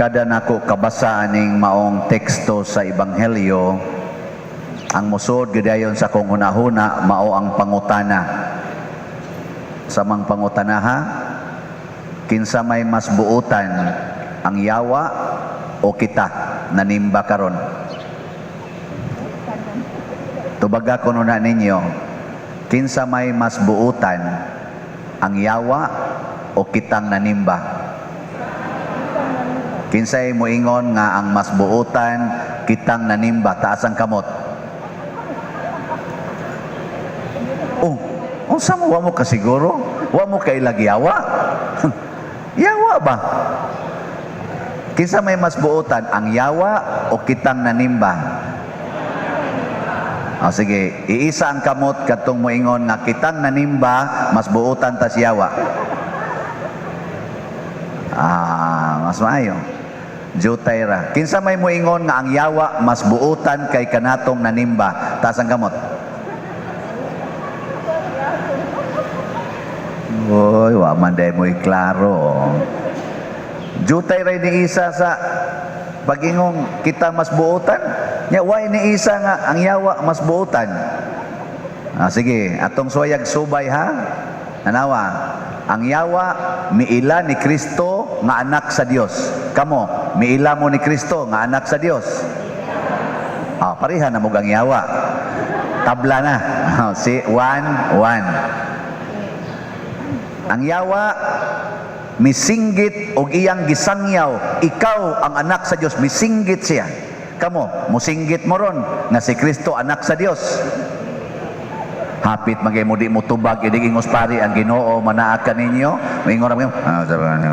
Kada nako kabasa aning maong teksto sa Ebanghelyo, ang musod gidayon sa akong hunahuna mao ang pangutana. Sa mang pangutana, ha? Kinsa may mas buutan, ang yawa o kita nanimba karon? Tubaga ko na ninyo, kinsa may mas buutan, ang yawa o kitang nanimba? Kinsay moingon nga ang mas buutan kitang nanimba, taas ang kamot. Oh, unsa mo, wa mo kasiguro? Wa mo kailag yawa? Yawa ba? Kinsa may mas buutan, ang yawa o kitang nanimba? O sige, iisa ang kamot katong moingon nga kitang nanimba mas buutan tas yawa. Ah, mas maayo. Jutay ra. Kinsa may moingon nga ang yawa mas buutan kay kanatong nanimba? Taas ang kamot. Oy, wa man day mo'y klaro. Jutay ra ni isa sa pagingong kita mas buutan. Nya way ni isa nga ang yawa mas buutan. Ah, sige, atong suwayag subay, ha. Nanawa, ang yawa miila ni Kristo nga anak sa Dios. Kamo, miila mo ni Kristo nga anak sa Dios. Ah, pareha na mo ang yawa. Tabla na. Si 1-1. Ang yawa misinggit og iyang gisangyaw, "Ikaw ang anak sa Dios." Misinggit siya. Kamo, musinggit mo ron nga si Kristo anak sa Dios? Hapit magay mo di mo tubag inig ingos pari, "Ang Ginoo manaa kaninyo." Moingon ra mo. Ah, sabi niyo.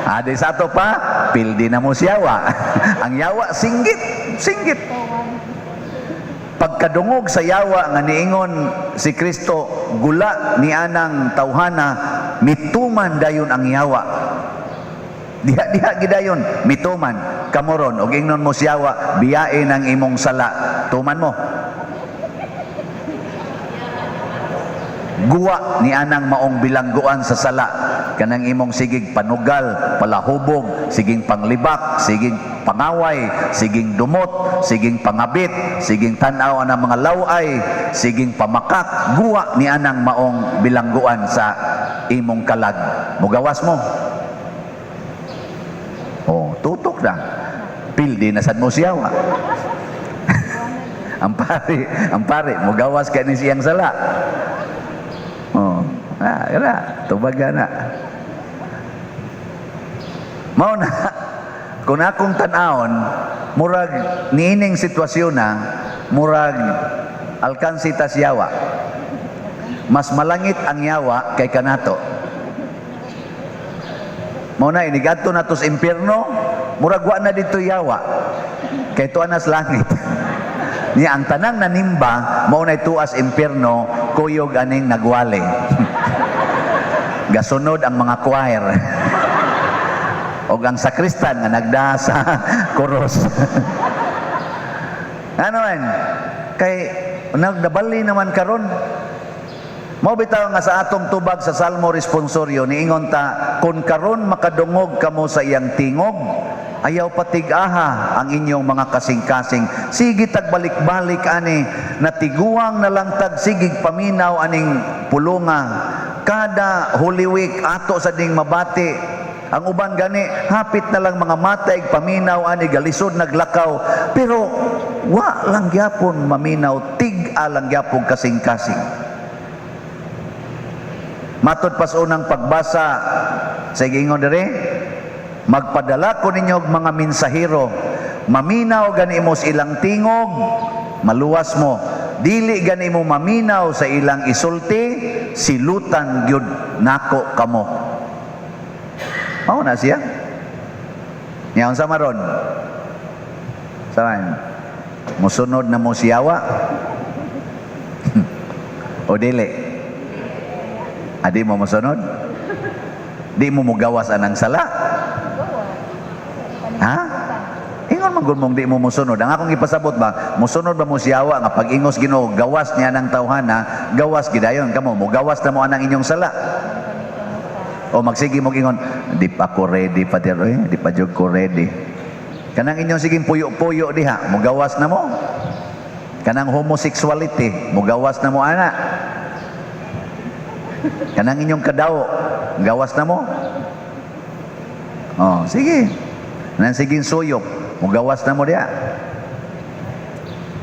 Adi sa ato pa, pildi na mo siyawa. Ang yawa singgit, singgit. Pagkadungog sa yawa nga niingon si Kristo, "Gula ni anang tawhana," mituman dayon ang yawa. Diha-diha gidayon, mituman. Kamoron, og ingnon mo siyawa, "Biyain ang imong sala." Tuman mo? Guwa ni anang maong bilangguan sa sala. Kanang imong sigig panugal, palahubog, siging panglibak, siging pangaway, siging dumot, siging pangabit, siging tanaw anang mga laway, siging pamakak, guwa ni anang maong bilangguan sa imong kalag. Mugawas mo? Oh, tutok na. Pildi na sad mo siyawa. Ang pare, mugawas ka ni siyang sala. Oh, ah, kana, tubaga na. Mao na, kung akong tan-awon, murag niining sitwasyon na, murag alkansi tas yawa. Mas malangit ang yawa kay kanato. Mao na, inigadto nato sa impyerno, murag wa na dito yawa. Kay tuwa nas langit. Niya ang tanang nanimba, mao na tuas impyerno, kuyog aning nagwali. Gasunod ang mga choir. Og ang sakristan nga nagda sa koros. Ano man? Kay nagdabali naman karon. Mao bitaw nga sa atong tubag sa Salmo responsorio niingon ta, "Kun karon makadungog kamo sa iyang tingog, ayaw patig-aha ang inyong mga kasing-kasing." Sige tagbalik-balik ani, natiguang na lang tag sigig paminaw aning pulunga. Kada Holy Week ato sa ding mabati. Ang uban gani hapit na lang mga matay paminaw ani, galisod naglakaw, pero wa lang gyapon maminaw, tig-a lang gyapon kasing-kasing. Matod pa sa unang pagbasa sa giingon diri, "Magpadala ko ninyo og mga mensahero, maminaw gani mo sa ilang tingog, maluwas mo. Dili gani mo maminaw sa ilang isulti, silutan gyud nako kamo." Mao na siya. Nya unsa maron? Saan? Musunod na mo siyawa? O dili? Adi mo mosunod? Di mo mugawas anang sala? Ha? Ingon man gud mong di mo mosunod. Ang akong ipasabot ba, mosunod ba mo siyawa nga pag ingos Ginoo, "Gawas niya ng tawhana," gawas gidayon kamo, mugawas na mo anang inyong sala? O magsige mo ingon, Di pa ko ready, Father, eh. Di pa jud ko ready. Kanang inyong siging puyo-puyo diha, mugawas na mo. Kanang homosexuality, mugawas na mo ana. Kanang inyong kadawo, gawas na mo. Oh, sige. Nang siging suyop, mugawas na mo diha.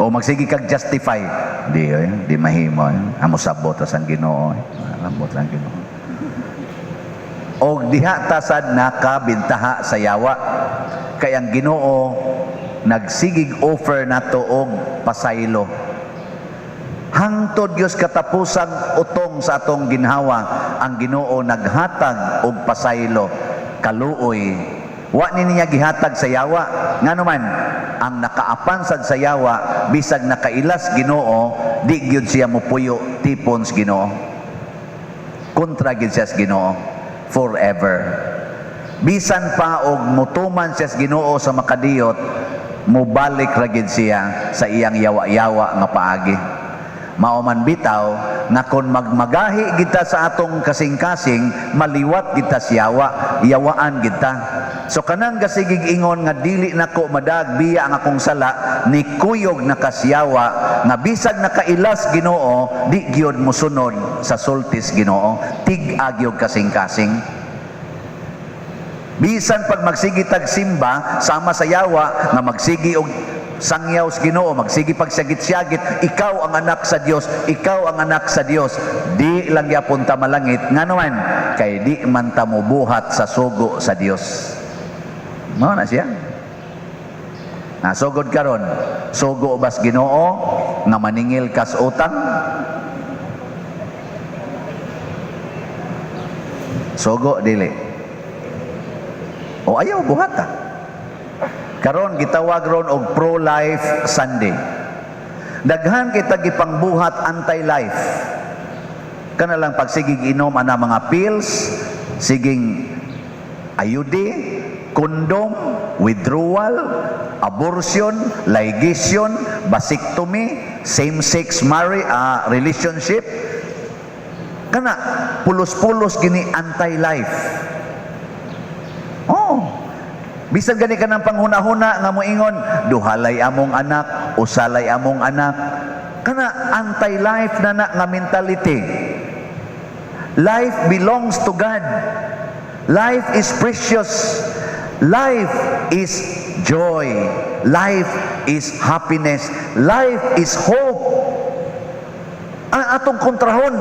O magsige kag justify. Di eh, di mahimo eh. Amo sabot ra sang Ginoo eh. Sabot ra ang Ginoo. Og diha tasad nakabintaha sa yawa. Kay ang Ginoo nagsigig offer nato og pasaylo. Hangtod Dios katapusang utong sa atong ginhawa, ang Ginoo naghatag og pasaylo, kaluoy. Wa ni niya gihatag sa yawa. Ngano man, ang nakaapan sad sa yawa, bisag nakailas Ginoo, di gyud siya mopuyo tipon sa Ginoo. Kontra gyud siya sa Ginoo forever. Bisan pa og mutuman siya sa Ginoo sa makadiyot, mubalik ra gyud siya sa iyang yawa-yawa nga paagi. Mao man bitaw nga kon magmagahi kita sa atong kasing-kasing, maliwat kita sa yawa, yawaan kita. So kanang gasigig ingon nga dili nako madag biya ang akong sala, ni kuyog na kasyawa nga bisag nakailas Ginoo, di gyud mosunod sa sultis Ginoo, tig-a gyud kasing-kasing. Bisan pag magsigi tag simba sama sa yawa nga magsigi og sangyaw sa Ginoo, magsigi pag syagit-syagit, "Ikaw ang anak sa Dios, ikaw ang anak sa Dios," di lang yapon ta malangit. Ngano man? Kay di man ta mobuhat sa sugo sa Dios. Mao na siya. Nasugod karon, sugo bas Ginoo nga maningil kas utang? Sugo dili? O ayaw buhata. Karon gitawag ron og pro-life Sunday. Daghan kita gipangbuhat anti-life. Kana lang pagsigig inom ana mga pills, siging IUD, condom, withdrawal, abortion, ligation, vasectomy, same-sex marriage, relationship. Kana pulos-pulos gini anti-life. Oh. Bisan gani ka ng panghuna-huna nga moingon, "Duhalay among anak, usalay among anak." Kana anti-life na na nga mentality. Life belongs to God. Life is precious. Life is joy. Life is happiness. Life is hope. Ang atong kontrahon,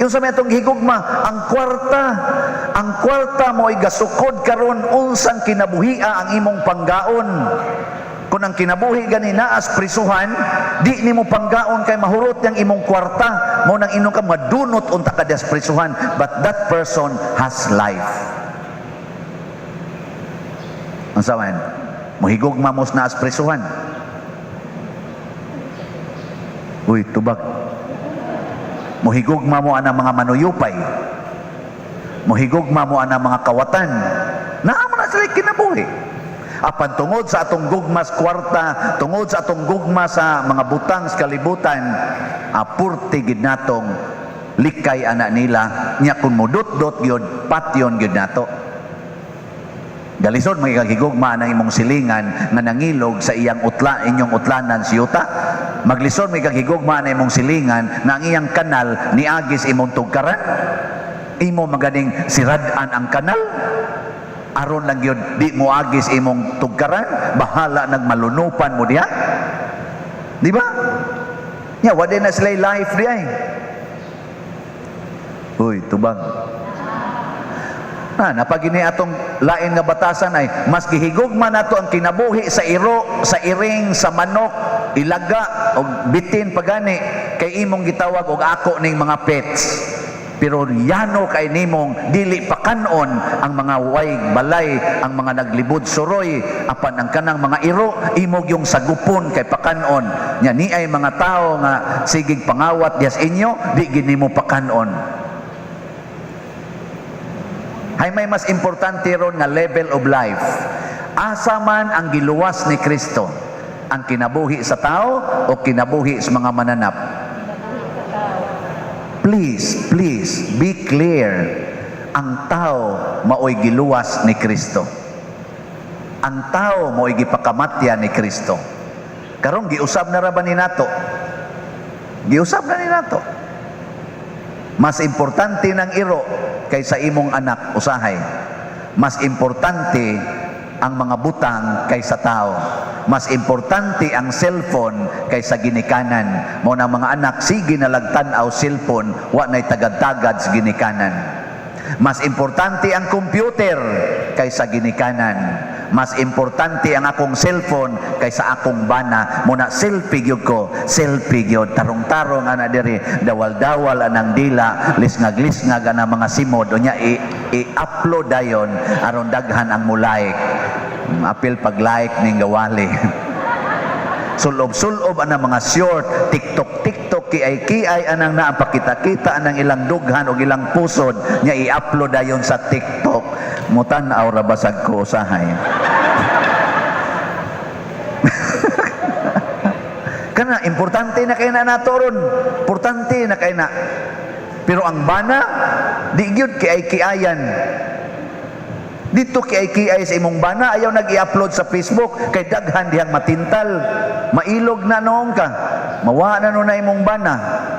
yung sa may atong higugma, ang kwarta, ang kwarta mo ay gasukod karon unsang kinabuhia ang imong panggaon. Kung ang kinabuhi gani naas prisuhan, di nimo panggaon kay mahurot yang imong kwarta, mo nang inom ka madunot unta ka dias prisuhan, but that person has life. Unsa man? Mohigugma mo sa naas prisuhan. Uy, tubag. Mohigugma mo ana mga manuyupay. Mohigugma mo ana mga kawatan. Naa man na sila kinabuhi. Apan tungod sa atong gugma sa kwarta, tungod sa atong gugma sa mga butang sa kalibutan, apurti gid natong likay ana nila nya kung mudot-dot gyud, patyon gyud nato. Galisod magigugma ang imong silingan nga nangilog sa iyang utla, inyong utlanan si yuta. Maglisod may kagigugma na imong silingan nga ang iyang kanal niagis imong tugkaran. Imo maganing sirad-an ang kanal. Aron lang yun, di mo agis imong tugkaran, bahala nagmalunupan mo diha. Di ba? Ya, wala na sila life di ay. Uy, tubag. Na, napagini atong lain nga batasan ay mas gihigugma nato ang kinabuhi sa iro, sa iring, sa manok, ilaga og bitin pagani kay imong gitawag og ako ning mga pets. Pero yano kay nimong dili pakanon ang mga way balay, ang mga naglibod suroy, apan ang kanang mga iro imog yung sagupon kay pakanon. Nya ni ay mga tao nga sigig pangawat dias inyo, di gid nimo pakanon. Hay may mas importante ron nga level of life. Asa man ang giluwas ni Kristo? Ang kinabuhi sa tao o kinabuhi sa mga mananap? Please, please, be clear. Ang tao maoy giluwas ni Kristo. Ang tao maoy gipakamatya ni Kristo. Karon giusab na ra ba ni nato? Giusab na ni nato. Mas importante ng iro kaysa imong anak usahay. Mas importante ang mga butang kaysa tao. Mas importante ang cellphone kaysa ginikanan. Mao na mga anak, sige na lag tan-aw cellphone, wa na'y tagad-tagad sa ginikanan. Mas importante ang computer kaysa ginikanan. Mas importante ang akong cellphone kaysa akong bana. Mao na selfie gyud ko, selfie gyud. Tarong-tarong ana diri, dawal-dawal anang dila, lisngag-lisngag ana mga simod, unya i-upload dayon aron daghan ang mo-like. Apil pag like ning gawali. Sulob-sulob anang mga short, TikTok TikTok, kiay-kiay anang naa, pakita-kita anang ilang dughan o ilang pusod nya i-upload dayon sa TikTok. Mutan-aw ra basag ko usahay. Kana importante na kay na nato ron. Importante na kay na. Pero ang bana di gyud kiay-kiayan. Dito kiay-kiay sa imong bana, ayaw nag-i-upload sa Facebook kay daghan dihang matintal. Mailog na noon ka. Mawa na no na imong bana.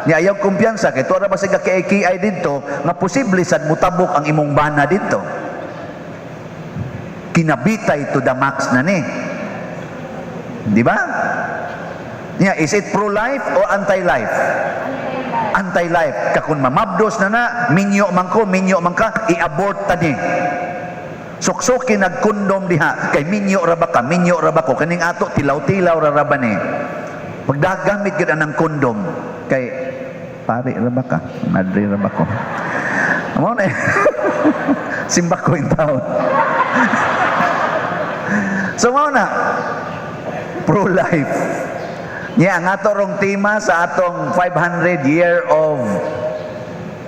Ni ayaw kumpiyansa kay tuwa ra ba siga kiay-kiay didto nga posible sad mutabok ang imong bana didto. Kinabitay to the max na ni. Di ba? Nya, is it pro-life or anti-life? Anti-life. Kakun mamabdos na na, minyo man ko, minyo man ka, i-abort ta ni. Suksuki nagkondom diha, kay minyo ra ba ka, minyo ra ba ko, kaning ato, tilaw-tilaw ra ra ba ni. Pagdagamit gyud anang kondom, kay pare ra ba ka, madre ra ba ko. Mao na simba ko in town. So mao na, pro-life. Nya ang ato rong tema sa atong 500 year of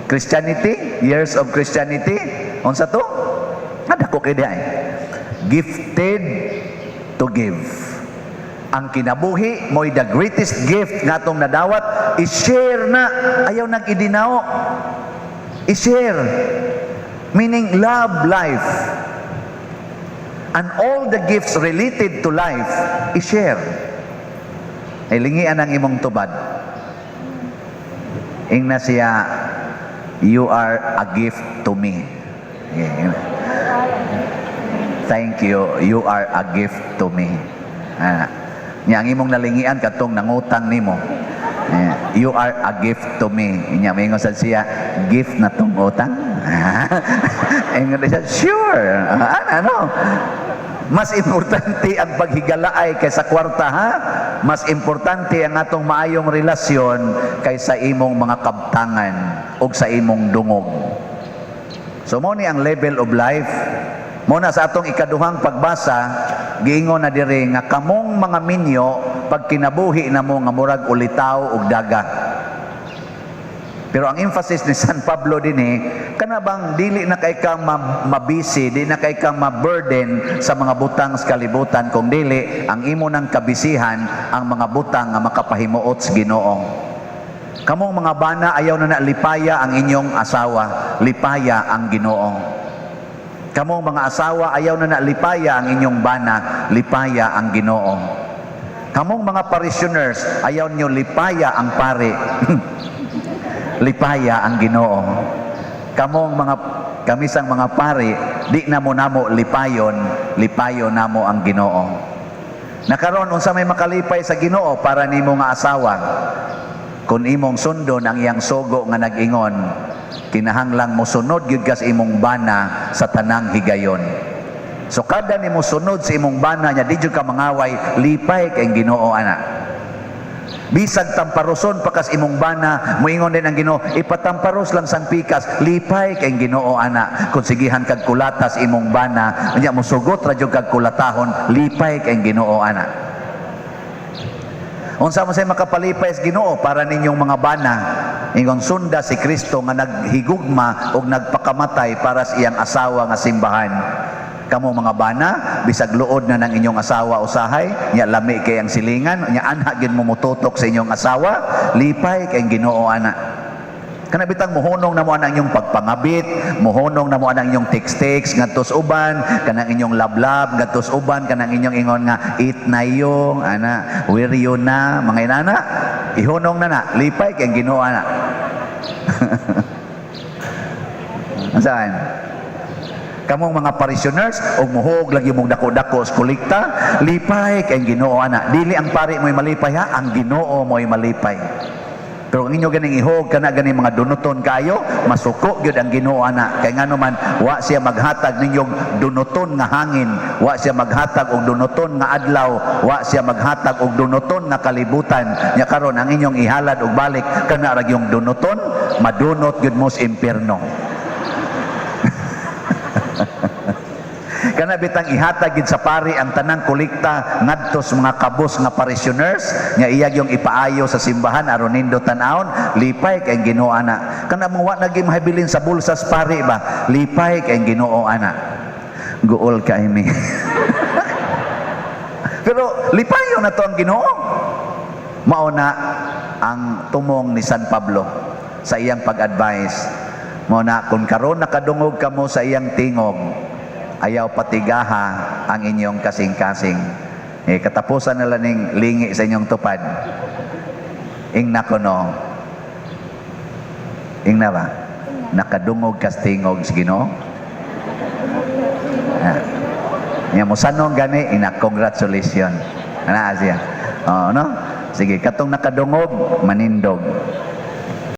Christianity, years of Christianity, unsa to? Ada ko kay diha eh. Gifted to give. Ang kinabuhi mo'y the greatest gift nga atong nadawat, i-share na, ayaw nag-idinao. I-share. Meaning love life. And all the gifts related to life, i-share. Ay lingian ang imong tubad. Ingna siya, "You are a gift to me." Yeah. "Thank you, you are a gift to me." Ah. Nya ang imong nalingian katong nangutang nimo. Yeah. "You are a gift to me." Nya moingon sad siya, "Gift na tong utang?" Ingon siya, "Sure." Ah, ano? Mas importante ang paghigalaay kaysa kwarta, ha? Mas importante ang atong maayong relasyon kaysa imong mga kabtangan o sa imong dungog. So mao ni ang level of life. Mao na sa atong ikaduhang pagbasa, giingon na diri nga kamong mga minyo pagkinabuhi namo nga murag ulitaw ug daga. Pero ang emphasis ni San Pablo dinhi, kana bang dili na kay ka mabisi, di na kay ka ma-burden sa mga butang sa kalibutan, kung dili ang imo nang kabisihan ang mga butang nga makapahimuot sa Ginoo. Kamong mga bana, ayaw na na lipaya ang inyong asawa, lipaya ang Ginoo. Kamong mga asawa, ayaw na na lipaya ang inyong bana, lipaya ang Ginoo. Kamong mga parishioners, ayaw nyo lipaya ang pare, lipaya ang Ginoo. Kamong mga kamisang mga pare, di na mo namo lipayon, lipayon namo ang Ginoo. Nakaron unsa may makalipay sa Ginoo para nimo nga asawa? Kung imong sundon ang iyang sugo nga nag-ingon, kinahanglang mosunod gyud ka sa imong bana sa tanang higayon. So kada nimo sunod sa imong bana nya di jud ka mangaway, lipay kay Ginoo ana. Bisag tamparoson pa kas imong bana, moingon din ang Ginoo, "Ipatamparos lang sang pikas," lipay kay Ginoo ana. Kung sigihan kag kulatas imong bana, nya mosugot ra jud kag kulatahon, lipay kay Ginoo ana. Unsa man say makapalipay sa Ginoo para ninyong mga bana? Ingon, sunda si Kristo nga naghigugma og nagpakamatay para sa iyang asawa nga simbahan. Kamo mga bana, bisag luod na ng inyong asawa usahay, nya lami kay ang silingan, nya anha gyud mo mututok sa inyong asawa, lipay kay Ginoo ana. Kana bitang mohunong na mo ang inyong pagpangabit, mohunong na mo ang inyong text-text ngadto sa uban, kanang inyong love-love ngadto sa uban, kanang inyong ingon nga it na yo, ana, where you na, mga inana, ihunong na na, lipay kay ang Ginoo na. Saan? Kamong mga parishioners, og muhog lagi mong dako-dako sa kolekta, lipay kay ang Ginoo ana. Dili ang pari mo'y malipay ha, ang Ginoo mo'y malipay. Pero ang inyo ganing ihog kana ganing mga dunuton kayo, masuko gyud ang Ginoo ana. Kay ngano man wa siya maghatag ninyong dunuton nga hangin, wa siya maghatag og dunuton nga adlaw, wa siya maghatag og dunuton nga kalibutan. Nya karon ang inyong ihalad og balik kana ra gyung dunuton, madunot gyud mo sa impierno. Kana bitang ihatag gid sa pari ang tanang kolekta ngadto sa mga kabus nga parishioners nga iya yung ipaayo sa simbahan aron nindot tan-awon, lipay kay ang Ginoo ana. Kana mo wa na gyud mahabilin sa bulsa sa pari ba, lipay kay ang Ginoo ana. Guol kay mi. Pero lipayon na to ang Ginoo. Mao na ang tumong ni San Pablo sa iyang pag-advise. Mao na kung karon nakadungog kamo sa iyang tingog, ayaw patigaha ang inyong kasing-kasing. Eh, katapusan na lang ning lingi sa inyong tupad. Ingna ko no. Ingna ba? Nakadungog kas tingog sa Ginoo. Ah. Nya mo sanong gani ina, congratulations. Ana siya. Oh, no? Sige, katong nakadungog manindog.